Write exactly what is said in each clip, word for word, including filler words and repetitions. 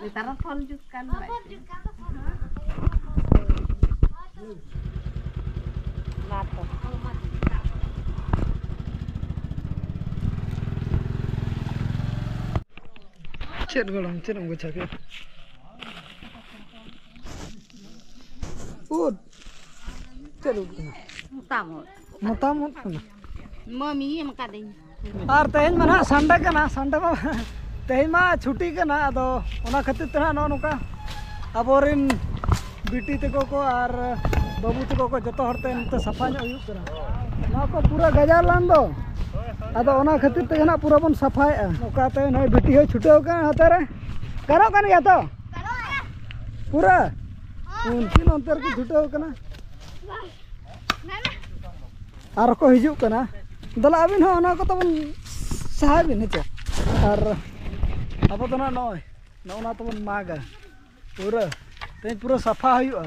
ᱱᱮᱛᱟᱨ ᱦᱚᱸ ᱯᱷᱳᱱ ᱡᱩᱜᱽ ᱠᱟᱱ ᱫᱚ᱾ ᱢᱟ ᱛᱚ᱾ ᱪᱮᱫ ᱜᱚᱲᱚᱢ, ᱪᱮᱫ ᱮᱢ ᱜᱚᱪᱷᱟ ᱠᱮᱫᱟ? ᱩᱫ᱾ ᱪᱮᱫ ᱩᱫ ᱠᱟᱱᱟ? ᱢᱚᱛᱟᱢ ᱩᱫ᱾ ᱢᱚᱛᱟᱢ ᱩᱫ ᱠᱟᱱᱟ᱾ ᱢᱟᱹᱢᱤ ᱮᱢ ᱠᱟᱫᱤᱧ᱾ ᱟᱨ ᱛᱮᱦᱮᱧ ᱢᱟ ᱱᱟᱦᱟᱜ ᱥᱟᱱᱰᱮ ᱠᱟᱱᱟ, ᱥᱟᱱᱰᱮ ᱢᱟ, ᱛᱮᱦᱮᱧ ᱢᱟ ᱪᱷᱩᱴᱤ ᱠᱟᱱᱟ, ᱟᱫᱚ ᱚᱱᱟ ᱠᱷᱟᱹᱛᱤᱨ ᱛᱮ ᱱᱟᱦᱟᱜ ᱱᱚᱜᱼᱚ ᱱᱚᱝᱠᱟ ᱟᱵᱚᱨᱮᱱ ᱵᱤᱴᱤ ᱛᱟᱠᱚ ᱠᱚ ᱟᱨ ᱵᱟᱹᱵᱩ ᱛᱟᱠᱚ ᱠᱚ ᱡᱚᱛᱚ ᱦᱚᱲ ᱛᱮ ᱱᱚᱛᱮ ᱥᱟᱯᱷᱟ ᱧᱚᱜ ᱦᱩᱭᱩᱜ ᱠᱟᱱᱟ᱾ ᱱᱚᱣᱟ ᱠᱚ ᱯᱩᱨᱟᱹ ᱜᱟᱡᱟᱲ ᱞᱟᱝ ᱫᱚ, ᱟᱫᱚ ᱚᱱᱟ ᱠᱷᱟᱹᱛᱤᱨ ᱛᱮᱜᱮ ᱱᱟᱦᱟᱜ ᱯᱩᱨᱟᱹ ᱵᱚᱱ ᱥᱟᱯᱷᱟᱭᱮᱫᱼᱟ᱾ ᱱᱚᱝᱠᱟᱛᱮ ᱱᱚᱜᱼᱚᱭ ᱵᱤᱴᱤ ᱦᱚᱸᱭ ᱪᱷᱩᱴᱟᱹᱣ ᱠᱟᱱᱟ ᱱᱚᱛᱮ ᱨᱮ᱾ ᱜᱟᱱᱚᱜ ᱠᱟᱱ ᱜᱮᱭᱟ ᱛᱚ? ᱯᱩᱨᱟᱹ? ᱩᱱᱠᱤᱱ ᱚᱱᱛᱮ ᱨᱮᱠᱤᱱ ᱪᱷᱩᱴᱟᱹᱣ ᱠᱟᱱᱟ᱾ ᱟᱨ ᱠᱚ ᱦᱤᱡᱩᱜ ᱠᱟᱱᱟ᱾ ᱫᱮᱞᱟ ᱟᱹᱵᱤᱱ ᱦᱚᱸ ᱚᱱᱟ ᱠᱚ ᱛᱟᱵᱚᱱ ᱥᱟᱦᱟᱭ ᱵᱤᱱ, ᱦᱮᱸ ᱪᱮ? ᱟᱨ ᱟᱵᱚ ᱫᱚ ᱱᱟᱜ ᱱᱚᱜᱼᱚᱭ ᱱᱚᱜᱼᱚ ᱱᱟ ᱛᱟᱵᱚᱱ ᱢᱟᱜᱟ ᱯᱩᱨᱟᱹ᱾ ᱛᱮᱦᱮᱧ ᱯᱩᱨᱟᱹ ᱥᱟᱯᱷᱟ ᱦᱩᱭᱩᱜᱼᱟ᱾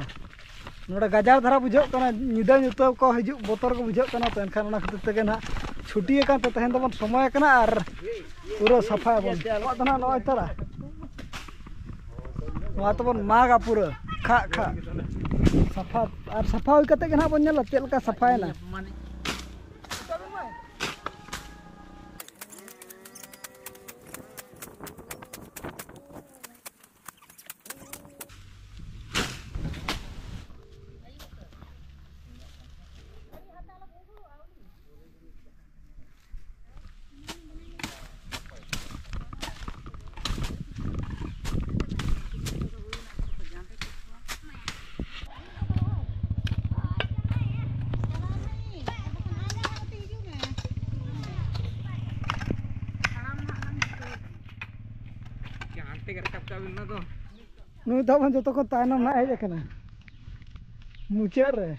ᱱᱚᱰᱮ ᱜᱟᱡᱟᱲ ᱫᱷᱟᱨᱟ ᱵᱩᱡᱷᱟᱹᱜ ᱠᱟᱱᱟ, ᱧᱤᱫᱟᱹ ᱧᱩᱛᱟᱹ ᱠᱚ ᱦᱤᱡᱩᱜ ᱵᱚᱛᱚᱨ ᱠᱚ ᱵᱩᱡᱷᱟᱹᱜ ᱠᱟᱱᱟ, ᱛᱚ ᱮᱱᱠᱷᱟᱱ ᱚᱱᱟ ᱠᱷᱟᱹᱛᱤᱨ ᱛᱮᱜᱮ ᱱᱟᱦᱟᱜ ᱪᱷᱩᱴᱤ ᱟᱠᱟᱱ ᱛᱮ ᱛᱮᱦᱮᱧ ᱫᱚᱵᱚᱱ ᱥᱚᱢᱚᱭ ᱟᱠᱟᱱᱟ ᱟᱨ ᱯᱩᱨᱟᱹ ᱥᱟᱯᱷᱟᱭᱟᱵᱚᱱ᱾ ᱟᱵᱚᱣᱟᱜ ᱫᱚ ᱱᱟᱦᱟᱜ ᱱᱚᱜᱼᱚᱭ ᱛᱟᱨᱟ᱾ ᱱᱚᱣᱟ ᱛᱮᱵᱚᱱ ᱢᱟᱜᱟ ᱯᱩᱨᱟᱹ ᱠᱷᱟᱜ ᱠᱷᱟᱜ᱾ ᱥᱟᱯᱷᱟ, ᱟᱨ ᱥᱟᱯᱷᱟ ᱦᱩᱭ ᱠᱟᱛᱮ ᱜᱮ ᱱᱟᱦᱟᱜ ᱵᱚᱱ ᱧᱮᱞᱟ ᱪᱮᱫ ᱞᱮᱠᱟ ᱥᱟᱯᱷᱟᱭᱮᱱᱟ᱾ ᱦᱟᱱᱛᱮ ᱜᱮ ᱨᱟᱠᱟᱵ ᱠᱟᱜ ᱵᱤᱱ ᱚᱱᱟ ᱫᱚ᱾ ᱱᱩᱭ ᱫᱚ ᱟᱵᱚ ᱡᱚᱛᱚ ᱠᱷᱚᱱ ᱛᱟᱭᱱᱚᱢ ᱱᱟᱜ ᱦᱮᱡ ᱟᱠᱟᱱᱟ ᱢᱩᱪᱟᱹᱫ ᱨᱮ᱾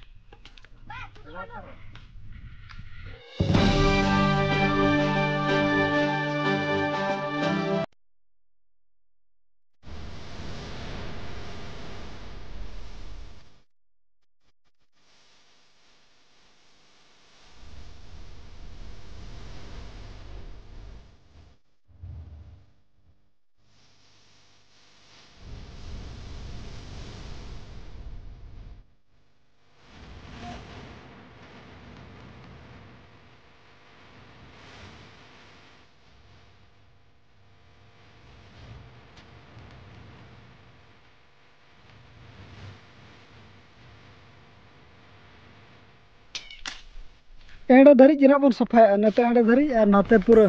ᱮᱸᱰᱮ ᱫᱷᱟᱹᱨᱤᱡ ᱜᱮ ᱱᱟᱜ ᱵᱚᱱ ᱥᱟᱯᱷᱟᱭᱟ, ᱱᱚᱛᱮ ᱮᱸᱰᱮ ᱫᱷᱟᱹᱨᱤᱡ ᱟᱨ ᱱᱟᱛᱮ ᱯᱩᱨᱟᱹ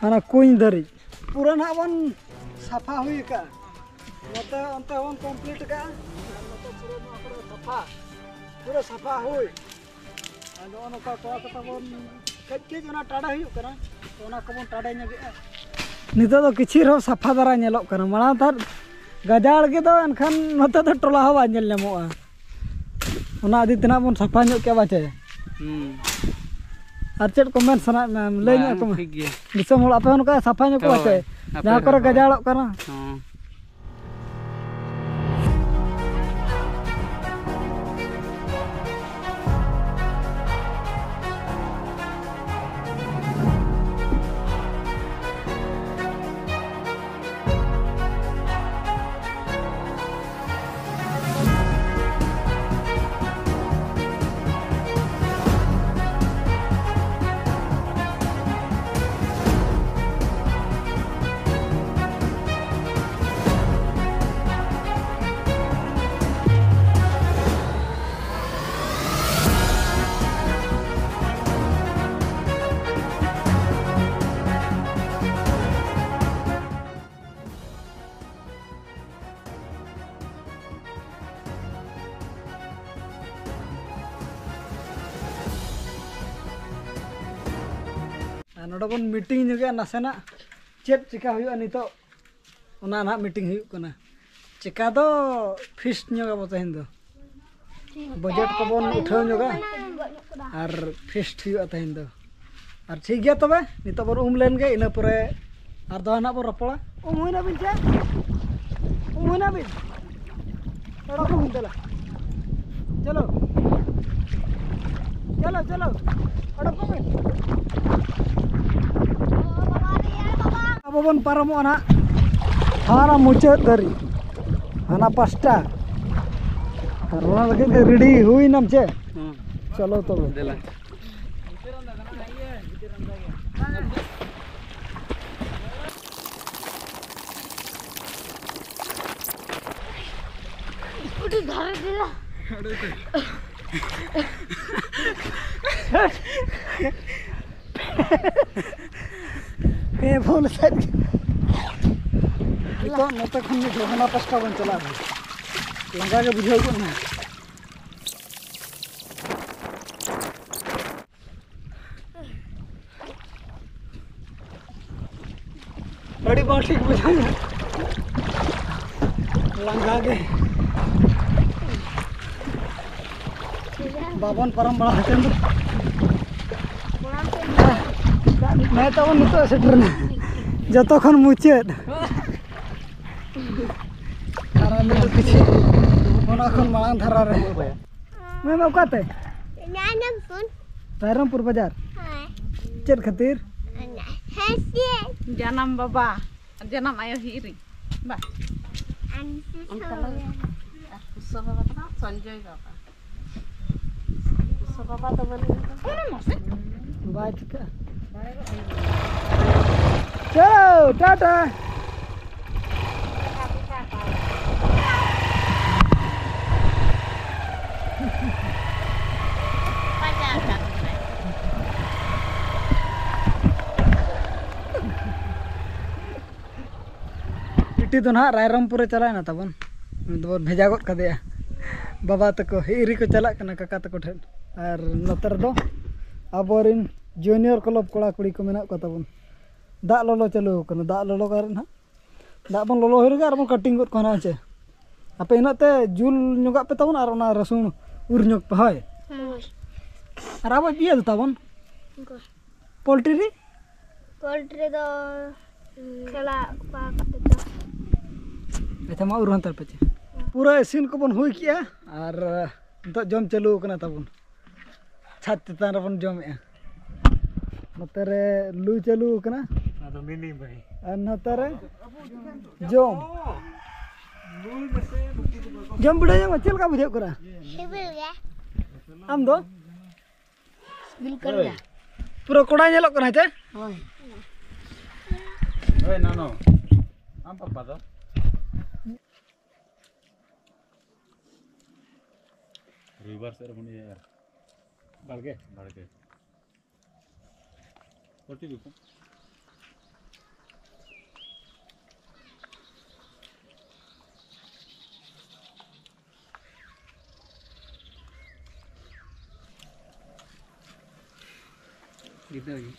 ᱦᱟᱱᱟ ᱠᱩᱧ ᱫᱷᱟᱹᱨᱤᱡ ᱯᱩᱨᱟᱹ ᱱᱟᱜ ᱵᱚᱱ ᱥᱟᱯᱷᱟ ᱦᱩᱭ ᱟᱠᱟᱜᱼᱟ᱾ ᱱᱚᱛᱮ ᱚᱱᱛᱮ ᱦᱚᱸᱵᱚᱱ ᱠᱚᱢᱯᱞᱤᱴ ᱟᱠᱟᱜᱼᱟ᱾ ᱟᱨ ᱱᱚᱛᱮ ᱯᱩᱨᱟᱹ ᱱᱚᱣᱟ ᱠᱚᱨᱮ ᱥᱟᱯᱷᱟ, ᱯᱩᱨᱟᱹ ᱥᱟᱯᱷᱟ ᱦᱩᱭ᱾ ᱟᱨ ᱱᱚᱜᱼᱚ ᱱᱚᱝᱠᱟ ᱠᱚᱲᱟ ᱠᱚ ᱛᱟᱵᱚᱱ ᱠᱟᱹᱡ ᱠᱟᱹᱡ ᱚᱱᱟ ᱴᱟᱰᱟ ᱦᱩᱭᱩᱜ ᱠᱟᱱᱟ, ᱛᱚ ᱚᱱᱟ ᱠᱚᱵᱚᱱ ᱴᱟᱰᱟ ᱧᱚᱜᱮᱜᱼᱟ᱾ ᱱᱤᱛᱚᱜ ᱫᱚ ᱠᱤᱪᱷᱤ ᱨᱮᱦᱚᱸ ᱥᱟᱯᱷᱟ ᱫᱷᱟᱨᱟ ᱧᱮᱞᱚᱜ ᱠᱟᱱᱟ, ᱢᱟᱲᱟᱝ ᱛᱟᱨ ᱜᱟᱡᱟᱲ ᱜᱮ ᱫᱚ ᱮᱱᱠᱷᱟᱱ ᱱᱚᱛᱮ ᱫᱚ ᱴᱚᱞᱟ ᱦᱚᱸ ᱵᱟᱭ ᱧᱮᱞ ᱧᱟᱢᱚᱜᱼᱟ᱾ ᱚᱱᱟ ᱤᱫᱤ ᱛᱮ ᱱᱟᱜ ᱵᱚᱱ ᱥᱟᱯᱷᱟ ᱧᱚᱜ ᱠᱮᱜᱼᱟ ᱵᱟᱪᱮ᱾ ᱦᱩᱸ᱾ ᱟᱨ ᱪᱮᱫ ᱠᱚ ᱢᱮᱱ ᱥᱟᱱᱟᱭᱮᱫ ᱢᱮᱭᱟ ᱞᱟᱹᱭ ᱧᱚᱜ ᱵᱟᱝ, ᱠᱚᱢᱮ᱾ ᱴᱷᱤᱠ ᱜᱮᱭᱟ᱾ ᱫᱤᱥᱚᱢ ᱦᱚᱲ ᱟᱯᱮ ᱦᱚᱸ ᱱᱚᱝᱠᱟ ᱥᱟᱯᱷᱟ ᱧᱚᱜ ᱠᱚ ᱦᱳᱭ, ᱵᱟᱪᱮ, ᱟᱯᱮ ᱡᱟᱦᱟᱸ ᱠᱚᱨᱮ ᱦᱚᱸ᱾ ᱜᱟᱡᱟᱲᱚᱜ ᱠᱟᱱᱟ᱾ ᱦᱚᱸ᱾ ᱟᱨ ᱱᱚᱰᱮ ᱵᱚᱱ ᱢᱤᱴᱤᱝ ᱧᱚᱜᱮᱜᱼᱟ ᱱᱟᱥᱮᱱᱟᱜ, ᱪᱮᱫ ᱪᱮᱠᱟ ᱦᱩᱭᱩᱜᱼᱟ ᱱᱤᱛᱚᱜ, ᱚᱱᱟ ᱱᱟᱦᱟᱜ ᱢᱤᱴᱤᱝ ᱦᱩᱭᱩᱜ ᱠᱟᱱᱟ᱾ ᱪᱮᱠᱟ ᱫᱚ ᱯᱷᱤᱥᱴ ᱧᱚᱜ ᱟᱵᱚ ᱛᱮᱦᱮᱧ ᱫᱚ, ᱵᱟᱡᱮᱴ ᱠᱚᱵᱚᱱ ᱩᱴᱷᱟᱹᱣ ᱧᱚᱜᱟ ᱟᱨ ᱯᱷᱤᱥᱴ ᱦᱩᱭᱩᱜᱼᱟ ᱛᱮᱦᱮᱧ ᱫᱚ᱾ ᱟᱨ ᱴᱷᱤᱠ ᱜᱮᱭᱟ ᱛᱚᱵᱮ, ᱱᱤᱛᱚᱜ ᱵᱚᱱ ᱩᱢ ᱞᱮᱱ ᱜᱮ, ᱤᱱᱟᱹ ᱯᱚᱨᱮ ᱟᱨ ᱫᱚᱦᱲᱟ ᱱᱟᱜ ᱵᱚᱱ ᱨᱚᱯᱚᱲᱟ᱾ ᱩᱢ ᱦᱩᱭᱱᱟ ᱵᱤᱱ ᱪᱮ? ᱩᱢ ᱦᱩᱭᱱᱟ ᱵᱤᱱ? ᱚᱰᱚᱠ ᱠᱚ ᱵᱤᱱ ᱫᱮᱞᱟ᱾ ᱪᱚᱞᱚ᱾ ᱪᱚᱞᱚ, ᱪᱚᱞᱚ᱾ ᱚᱰᱚᱠ ᱠᱚ ᱵᱤᱱ᱾ ᱟᱵᱚ ᱵᱚᱱ ᱯᱟᱨᱚᱢᱚᱜᱼᱟ ᱱᱟᱜ ᱦᱟᱱᱟ ᱢᱩᱪᱟᱹᱫ ᱫᱷᱟᱹᱨᱤᱡ, ᱦᱟᱱᱟ ᱯᱟᱥᱴᱟ᱾ ᱟᱨ ᱚᱱᱟ ᱞᱟᱹᱜᱤᱫ ᱛᱮ ᱨᱮᱰᱤ ᱦᱩᱭᱱᱟᱢ ᱪᱮ? ᱦᱩᱸ᱾ ᱪᱚᱞᱚ ᱛᱚᱵᱮ᱾ ᱫᱮᱞᱟ᱾ ᱩᱰᱤ ᱫᱷᱟᱨᱮ ᱫᱮᱞᱟ᱾ ᱯᱮ ᱵᱚᱞ ᱥᱮᱫ ᱜᱮ᱾ ᱱᱤᱛᱚᱜ ᱱᱚᱛᱮ ᱠᱷᱚᱱ ᱢᱤᱫ ᱫᱷᱟᱣ ᱦᱟᱱᱟ ᱯᱟᱥᱴᱟ ᱵᱚᱱ ᱪᱟᱞᱟᱜᱼᱟ᱾ ᱞᱟᱸᱜᱟ ᱜᱮ ᱵᱩᱡᱷᱟᱹᱣ ᱜᱚᱫ ᱮᱱᱟ᱾ ᱟᱹᱰᱤ ᱵᱟᱝ ᱴᱷᱤᱠ ᱵᱩᱡᱷᱟᱹᱣ ᱮᱱᱟ᱾ ᱞᱟᱸᱜᱟ ᱜᱮ᱾ ᱵᱟᱵᱚᱱ ᱯᱟᱨᱚᱢ ᱵᱟᱲᱟ ᱟᱠᱟᱱ ᱫᱚ᱾ ᱱᱮ ᱛᱟᱵᱚᱱ ᱱᱤᱛᱚᱜ ᱥᱮᱴᱮᱨ ᱮᱱᱟ᱾ ᱡᱚᱛᱚ ᱠᱷᱚᱱ ᱢᱩᱪᱟᱹᱫ᱾ ᱟᱨ ᱟᱞᱮ ᱫᱚ ᱠᱤᱪᱷᱩ ᱚᱱᱟ ᱠᱷᱚᱱ ᱢᱟᱲᱟᱝ ᱫᱷᱟᱨᱟ ᱨᱮ᱾ ᱢᱮᱢ ᱚᱠᱟᱛᱮ? ᱧᱟᱧᱟᱢ ᱥᱩᱱ᱾ ᱨᱟᱭᱨᱚᱝᱯᱩᱨ ᱵᱟᱡᱟᱨ᱾ ᱦᱳᱭ᱾ ᱪᱮᱫ ᱠᱷᱟᱹᱛᱤᱨ? ᱦᱮᱸ ᱥᱮ᱾ ᱡᱟᱱᱟᱢ ᱵᱟᱵᱟ, ᱡᱟᱱᱟᱢ ᱟᱭᱳ ᱦᱤᱨᱤ᱾ ᱵᱟ᱾ ᱟᱢ ᱥᱮ ᱚᱱᱠᱟ ᱥᱚᱢᱚᱭ᱾ ᱞᱮ-, ᱟᱨ ᱠᱩᱥᱟᱹ ᱵᱟᱵᱟ ᱛᱟᱠᱚ, ᱥᱚᱧᱡᱚᱭ ᱵᱟᱵᱟ᱾ ᱠᱩᱥᱟᱹ ᱵᱟᱵᱟ ᱫᱚ ᱵᱟᱹᱱᱩᱜ ᱮᱭᱟ᱾ ᱵᱟᱭ ᱴᱷᱤᱠᱟᱹᱜᱼᱟ᱾ ᱪᱚᱞᱚ, ᱴᱟᱴᱟ᱾ ᱵᱤᱴᱤ ᱫᱚ ᱱᱟᱦᱟᱜ ᱨᱟᱭᱨᱚᱝᱯᱩᱨ ᱮ ᱪᱟᱞᱟᱣ ᱮᱱᱟ ᱛᱟᱵᱚᱱ᱾ ᱩᱱᱤ ᱫᱚᱵᱚᱱ ᱵᱷᱮᱡᱟ ᱜᱚᱫ ᱠᱟᱫᱮᱭᱟ᱾ ᱵᱟᱵᱟ ᱛᱟᱠᱚ ᱦᱤᱨᱤ ᱠᱚ ᱪᱟᱞᱟᱜ ᱠᱟᱱᱟ ᱠᱟᱠᱟ ᱛᱟᱠᱚ ᱴᱷᱮᱱ᱾ ᱟᱨ ᱱᱚᱛᱮ ᱨᱮᱫᱚ ᱟᱵᱚᱨᱮᱱ ᱡᱩᱱᱤᱭᱚᱨ ᱠᱞᱟᱵᱽ ᱠᱚᱲᱟ ᱠᱩᱲᱤ ᱠᱚ ᱢᱮᱱᱟᱜ ᱠᱚᱣᱟ ᱛᱟᱵᱚᱱ᱾ ᱫᱟᱜ ᱞᱚᱞᱚ ᱪᱟᱹᱞᱩ ᱟᱠᱟᱱᱟ, ᱫᱟᱜ ᱞᱚᱞᱚ ᱠᱟᱱ ᱨᱮ ᱱᱟᱦᱟᱜ ᱫᱟᱜ ᱵᱚᱱ ᱞᱚᱞᱚ ᱦᱩᱭ ᱞᱮᱜᱮ ᱟᱨ ᱵᱚᱱ ᱠᱟᱴᱤᱝ ᱜᱚᱫ ᱠᱚᱣᱟ ᱱᱟᱦᱟᱜ, ᱦᱮᱸ ᱪᱮ? ᱟᱯᱮ ᱤᱱᱟᱹᱜ ᱛᱮ ᱡᱩᱞ ᱧᱚᱜᱟᱜ ᱯᱮ ᱛᱟᱵᱚᱱ ᱟᱨ ᱚᱱᱟ ᱨᱟᱹᱥᱩᱱ ᱩᱨ ᱧᱚᱜ ᱯᱮ, ᱦᱳᱭ᱾ ᱦᱳᱭ᱾ ᱟᱨ ᱟᱵᱚ ᱤᱭᱟᱹ ᱫᱚ ᱛᱟᱵᱚᱱ ᱚᱱᱠᱟ᱾ ᱯᱳᱞᱴᱨᱤ ᱨᱮ? ᱯᱳᱞᱴᱨᱤ ᱫᱚ ᱠᱷᱮᱞᱟ ᱚᱠᱟ ᱠᱟᱛᱮ ᱫᱚ᱾ ᱟᱪᱪᱷᱟ, ᱢᱟ ᱩᱨ ᱦᱟᱱᱛᱟᱲ ᱯᱮ ᱪᱮ᱾ ᱯᱩᱨᱟᱹ ᱤᱥᱤᱱ ᱠᱚᱵᱚᱱ ᱦᱩᱭ ᱠᱮᱜᱼᱟ ᱟᱨ ᱱᱤᱛᱚᱜ ᱡᱚᱢ ᱪᱟᱹᱞᱩ ᱟᱠᱟᱱᱟ ᱛᱟᱵᱚᱱ᱾ ᱪᱷᱟᱫᱽ ᱪᱮᱛᱟᱱ ᱨᱮᱵᱚᱱ ᱡᱚᱢᱮᱜᱼᱟ᱾ ᱱᱚᱛᱮ ᱨᱮ ᱞᱩ ᱪᱟᱹᱞᱩ ᱟᱠᱟᱱᱟ᱾ ᱟᱫᱚ ᱢᱤᱱᱤ ᱵᱷᱟᱹᱭ᱾ ᱟᱨ ᱱᱚᱛᱮ ᱨᱮ ᱡᱚᱢ᱾ ᱡᱚᱢ ᱵᱤᱰᱟᱹᱣ ᱧᱚᱜ ᱢᱮ, ᱪᱮᱫ ᱞᱮᱠᱟ ᱵᱩᱡᱷᱟᱹᱜ ᱠᱟᱱᱟ? ᱥᱤᱵᱤᱞ ᱜᱮ᱾ ᱟᱢ ᱫᱚ? ᱥᱤᱵᱤᱞ ᱠᱟᱱ ᱜᱮᱭᱟ᱾ ᱯᱩᱨᱟᱹ ᱠᱚᱲᱟ ᱧᱮᱞᱚᱜ ᱠᱟᱱᱟ, ᱦᱮᱸ ᱪᱮ? ᱦᱳᱭ᱾ ᱦᱳᱭ, ᱱᱟᱱᱚ᱾ ᱟᱢ ᱯᱟᱯᱟ ᱫᱚ? ᱨᱚᱵᱤᱵᱟᱨ ᱥᱮᱫ ᱨᱮᱵᱚᱱ ᱤᱭᱟᱹᱭᱟ ᱟᱨ ᱵᱟᱲᱜᱮ? ᱵᱟᱲᱜᱮ᱾ ᱯᱟᱹᱴᱤ ᱜᱮᱠᱚ᱾ ᱜᱤᱫᱽᱨᱟᱹ ᱜᱮ᱾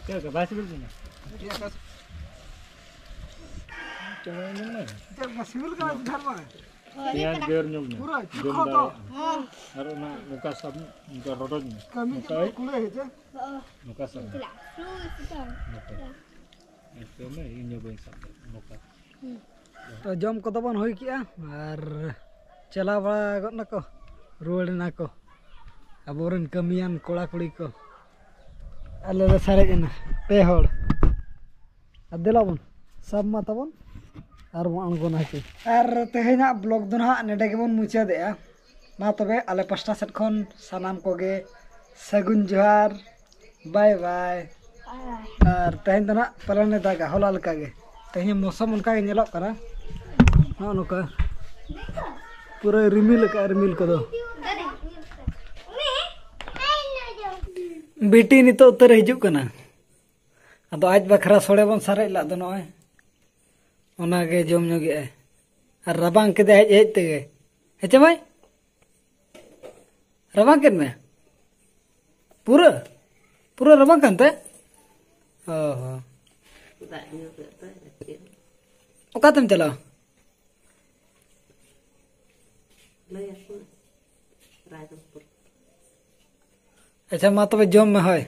ᱪᱮᱫ ᱞᱮᱠᱟ ᱵᱟᱭ ᱥᱤᱵᱤᱞ ᱠᱟᱱᱟ? ᱪᱮᱫ ᱞᱮᱠᱟ ᱥᱤᱵᱤᱞ ᱠᱟᱱᱟ ᱡᱷᱟᱞ ᱢᱟ? ᱯᱮᱸᱭᱟᱡᱽ ᱜᱮᱨ ᱧᱚᱜ ᱢᱮ᱾ ᱯᱩᱨᱟᱹ ᱡᱚᱢ ᱪᱚᱠᱷᱚ ᱫᱚ᱾ ᱫᱟᱲᱮᱭᱟᱜ ᱟᱢ᱾ ᱟᱨ ᱚᱱᱟ ᱱᱚᱝᱠᱟ ᱥᱟᱵ ᱢᱮ, ᱱᱚᱝᱠᱟ ᱨᱚᱰᱚᱡ ᱢᱮ᱾ ᱠᱟᱹᱢᱤ ᱱᱚᱝᱠᱟ ᱪᱮᱫ ᱠᱩᱲᱟᱹᱭ ᱦᱮᱸ ᱪᱮ? ᱱᱚᱝᱠᱟ ᱥᱟᱵ ᱢᱮ᱾ ᱱᱚᱝᱠᱟ᱾ ᱱᱚᱝᱠᱟ ᱢᱮ, ᱤᱧ ᱦᱚᱸ ᱵᱟᱹᱧ ᱥᱟᱵ ᱫᱟᱲᱮᱭᱟᱜ ᱱᱚᱝᱠᱟ᱾ ᱛᱚ ᱡᱚᱢ ᱠᱚᱫᱚ ᱵᱚᱱ ᱦᱩᱭ ᱠᱮᱜᱼᱟ ᱟᱨ ᱪᱟᱞᱟᱣ ᱵᱟᱲᱟ ᱜᱚᱫ ᱱᱟᱠᱚ, ᱨᱩᱣᱟᱹᱲ ᱮᱱᱟ ᱠᱚ ᱟᱵᱚᱨᱮᱱ ᱠᱟᱹᱢᱤᱭᱟᱱ ᱠᱚᱲᱟ ᱠᱩᱲᱤ ᱠᱚ᱾ ᱟᱞᱮ ᱞᱮ ᱥᱟᱨᱮᱡ ᱮᱱᱟ ᱯᱮ ᱦᱚᱲ᱾ ᱟᱨ ᱫᱮᱞᱟ ᱵᱚᱱ ᱥᱟᱵ ᱢᱟ ᱛᱟᱵᱚᱱ ᱟᱨ ᱵᱚᱱ ᱟᱬᱜᱚᱱᱟ ᱦᱟᱹᱠᱩ᱾ ᱟᱨ ᱛᱮᱦᱮᱧᱟᱜ ᱵᱞᱚᱜ ᱫᱚ ᱱᱟᱦᱟᱜ ᱱᱚᱰᱮ ᱜᱮᱵᱚᱱ ᱢᱩᱪᱟᱹᱫᱮᱜᱼᱟ᱾ ᱢᱟ ᱛᱚᱵᱮ ᱟᱞᱮ ᱯᱟᱥᱴᱟ ᱥᱮᱫ ᱠᱷᱚᱱ ᱥᱟᱱᱟᱢ ᱠᱚᱜᱮ ᱥᱟᱹᱜᱩᱱ ᱡᱚᱦᱟᱨ, ᱵᱟᱭ ᱵᱟᱭ᱾ ᱟᱨ ᱛᱮᱦᱮᱧ ᱫᱚ ᱱᱟᱦᱟᱜ ᱯᱟᱞᱮᱱ ᱮ ᱫᱟᱜᱟ, ᱦᱚᱞᱟ ᱞᱮᱠᱟᱜᱮ᱾ ᱛᱮᱦᱮᱧ ᱢᱳᱥᱚᱢ ᱚᱱᱠᱟ ᱜᱮ ᱧᱮᱞᱚᱜ ᱠᱟᱱᱟ, ᱱᱚᱜᱼᱚ ᱱᱚᱝᱠᱟ ᱯᱩᱨᱟᱹ ᱨᱤᱢᱤᱞ ᱟᱠᱟᱫᱼᱟ, ᱨᱤᱢᱤᱞ ᱠᱚᱫᱚ᱾ ᱵᱤᱴᱤ ᱱᱤᱛᱚᱜ ᱩᱛᱟᱹᱨᱮ ᱦᱤᱡᱩᱜ ᱠᱟᱱᱟ, ᱟᱫᱚ ᱟᱡ ᱵᱟᱠᱷᱨᱟ ᱥᱳᱲᱮ ᱵᱚᱱ ᱥᱟᱨᱮᱡ ᱞᱟᱜ ᱫᱚ ᱱᱚᱜᱼᱚᱭ᱾ ᱚᱱᱟᱜᱮ ᱡᱚᱢ ᱧᱚᱜᱮᱜᱼᱟᱭ᱾ ᱟᱨ ᱨᱟᱵᱟᱝ ᱠᱮᱫᱟᱭ ᱦᱮᱡ ᱦᱮᱡ ᱛᱮᱜᱮ᱾ ᱦᱮᱸ ᱪᱮ ᱢᱟᱹᱭ? ᱨᱟᱵᱟᱝ ᱠᱮᱫ ᱢᱮ? ᱯᱩᱨᱟᱹ? ᱯᱩᱨᱟᱹ ᱨᱟᱵᱟᱝ ᱠᱟᱱ ᱛᱮ? ᱚ ᱦᱚᱸ᱾ ᱫᱟᱜ ᱧᱩ ᱠᱮᱫ ᱛᱮ ᱪᱮᱫ? ᱚᱠᱟᱛᱮᱢ ᱪᱟᱞᱟᱣᱟ? ᱞᱟᱹᱭ ᱟᱠᱚ ᱨᱟᱭᱨᱚᱝᱯᱩᱨ᱾ ᱟᱪᱪᱷᱟ, ᱢᱟ ᱛᱚᱵᱮ ᱡᱚᱢ ᱢᱮ, ᱦᱳᱭ᱾